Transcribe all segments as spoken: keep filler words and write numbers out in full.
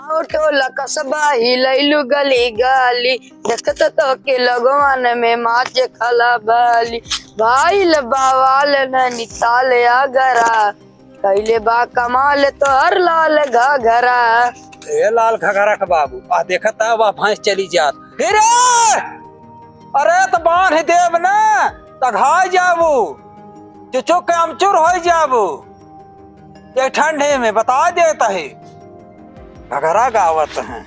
गाँव टोला कस्बा हिलैलू गली गली, देखत तोके लोगवन में माचे खलबली। भइल बवाल नैनीताल आगरा, कइले बा कमाल तोहर लाल घघरा। ए लाल घघरा के बाबू, आ देखत ह, वह भैंस चली जात। हे रे! अरे त बान्ह देब न, त घाय जाबू, चुचुक के अमचुर होइ जाबू। ये ठंडे में बता देत ह, घघरा गावत ह,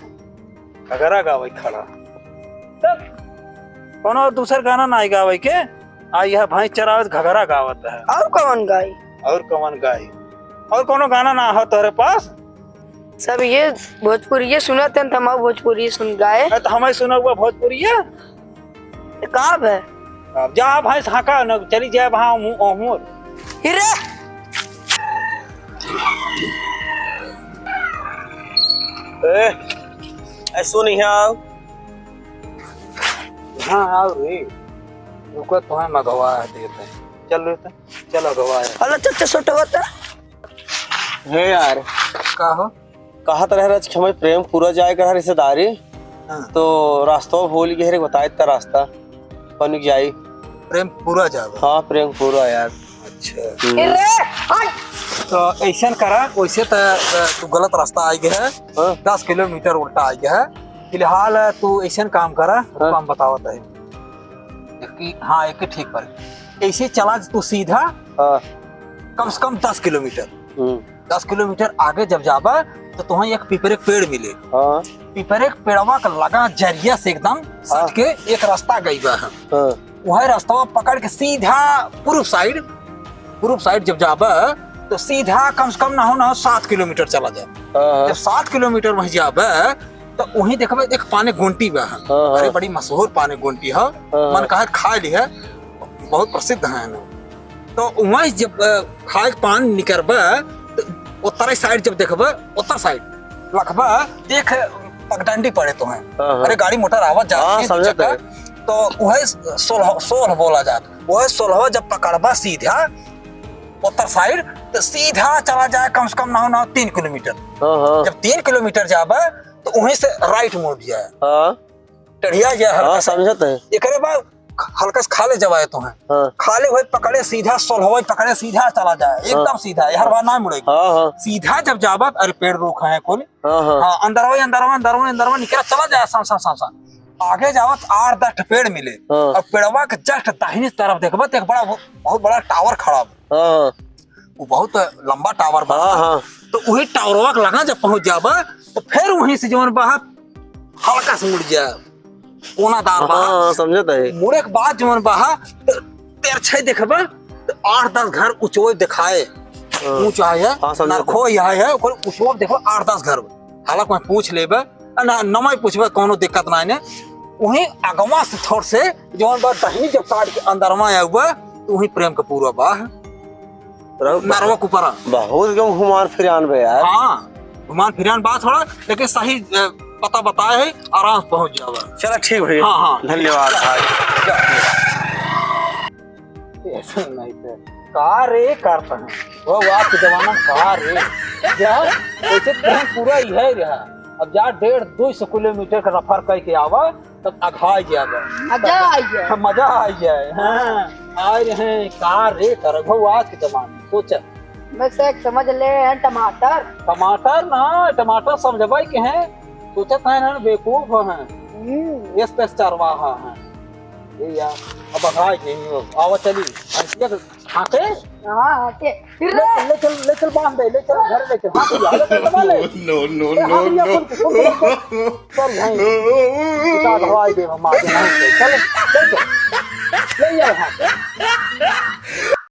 घघरा गावै खड़ा। तब कौनो दूसर गाना नाहीं गावै के, आ यह भैंस चरावत घघरा गावत ह। और कौन गाई? और कौन गाई? और कौनो गाना ना हो तोहरे पास? सब ये भोजपुरिये सुनत हैं, त हम भोजपुरी सुन गाए। अरे, त हमइ सुनउबा भोजपुरिया। त का बे? अब जा भाई, हाका न, चली जाए वहाँ, अमूर। हिरे! ए, ए, सुन यहाँ आओ। हाँ, आओ रे। रुको, तुम्हें मगवा देते हैं। चल रे, चल अगवा। हलो, चल, चल, छोटा होता। हे यार। का हो? कहत रहे रच कि हमें प्रेमपुरा जाए का है रिश्तेदारी। हाँ। तो रास्ता भूल गए रे, बताए इतना रास्ता। कौन जाई? प्रेमपुरा जाबा? हाँ, प्रेमपुरा यार। अच्छा। हम्म। ए रे, हट। तो ऐसन करा, वैसे तो, अ, तू गलत रास्ता आइ गए है। हाँ। दस किलोमीटर उल्टा आइ गए है। फिलहाल तू ऐसन काम करा, हाँ। काम बतावत है। एक, हाँ, एक ठीक पर। ऐसे चला तू सीधा, हाँ। कम से कम दस किलोमीटर। हम्म। दस किलोमीटर आगे जब जाबा, तो तुहें एक पीपरे के पेड़ मिले। हाँ। पीपरे के पेड़वा के लगा जरिया से एकदम हाँ। सट के एक रास्ता गई बा। हाँ। वह रास्ता पकड़ के सीधा पूर्व side, पूर्व side जब जाबा, तो सीधा कम से कम ना हो, ना हो, सात किलोमीटर चला जाए। हाँ, हाँ। जब सात किलोमीटर वहीं जाबा, तो वहीं देखबे एक पाने गोंटी बा है। हाँ, हाँ। अरे, बड़ी मशहूर पाने गोंटी है। हाँ, मन हाँ। कहा खाए ली है, बहुत प्रसिद्ध है ना। तो वहीं जब, अ, खाए के पान निकरबा, तो उत्तरे side जब देखबा, उत्तर side लखबा, देख पगडंडी पड़े तो हैं। हाँ, हाँ। अरे, गाड़ी मोटर आवत जात हाँ, है, समझत है। तो वह सोलह, सोलह बोला जात। वह सोलह जब पकड़बा सीधा उत्तर side, तो सीधा चला जाए कम से कम ना हो, ना हो तीन किलोमीटर। हाँ, हाँ। जब तीन किलोमीटर जाबा, तो वहीं से right मुड़ जाए। हाँ। टेढ़िया जाए हल्का हाँ, सा। समझत है। एकरे बाद हल्का से खाले जवाए तो हैं। हाँ। खाले हुए पकड़े सीधा, सोलहवा पकड़े सीधा चला जाए, एकदम हाँ। सीधा, यार वहाँ ना मुड़े। हाँ, हाँ। सीधा जब जाबा, अरे पेड़ रूख है कुल। हाँ, हाँ। हाँ, अंदरवा, अंदरवा, अंदरवा, अंदरवा निकला चला जाए, साम, साम, साम, साम। आगे जावत आठ दस ठे पेड़ मिले। हाँ। और पेड़वा के just दाहिने तरफ देखबा, तो एक बड़ा, बहुत बड़ा tower खड़ा बा। हाँ। वो बहुत लंबा tower बा। हाँ, हाँ। तो वही टावरवा के लगा जब पहुंच जाबा, तो फिर वहीं से जवन बा, हल्का से मुड़ जाए, कोनादार बा। हाँ, हाँ, समझत है। मुड़े के बाद जवन बा, तो तेरछे देखबा, तो आठ दस घर ऊंचो देखाए। हाँ। ऊंचा है, हाँ, समझत है। नरखो यह है, ओकर ऊंचो देखो आठ दस घर। हालांकि मैं पूछ लेबे, ना, नमय पूछबे, कोनो दिक्कत ना है। वहीं अगवा से थोड़ से जवन बा, दहिनी जब काट के अंदरवा आउबा, तो वहीं प्रेम के पूरा बा। रहो, नरवा के ऊपर। बहुत एकदम घुमान फिरान बे यार। हाँ, घुमान फिरान बा थोड़ा, लेकिन सही, अ, पता बताए है, आराम से पहुंच जावा। चला ठीक भैया। हाँ, हाँ। धन्यवाद भाई। ऐसा नहीं थे। का रे करता है? वो आज के जमाना में का रे? जा, वैसे तो पूरा ही है रहा। अब जा डेढ़ दो सौ किलोमीटर का सफर करके आवा, तब अघाई जाबा। मजा आई जाए। हाँ, मजा आई जाए। हाँ, आए रहे, का रे करब हो आज के जमाने, सोचा। बस एक समझ ले हैं टमाटर। टमाटर ना, टमाटर समझबा के हैं, सोचत हैं ना, बेवकूफ हैं। हम्म। एस पेस चरवाहा हैं। ए यार, अब अघाई गई हो, आवा चली, भैंसिया के हाँके? हाँ, हाँके। फिर ले चल, ले चल, ले चल, बांध दे, ले चल, घर ले चल। हाँ, भैया, ले चल, बांध ले। No, no, ए, हाँ, no, भैया, no। सुन, सुन, सुन, सुन। चल, भाई। बेटा, धवाई दे, हम आगे नहीं थे। चल, ले चल। ले जाओ, हाँ।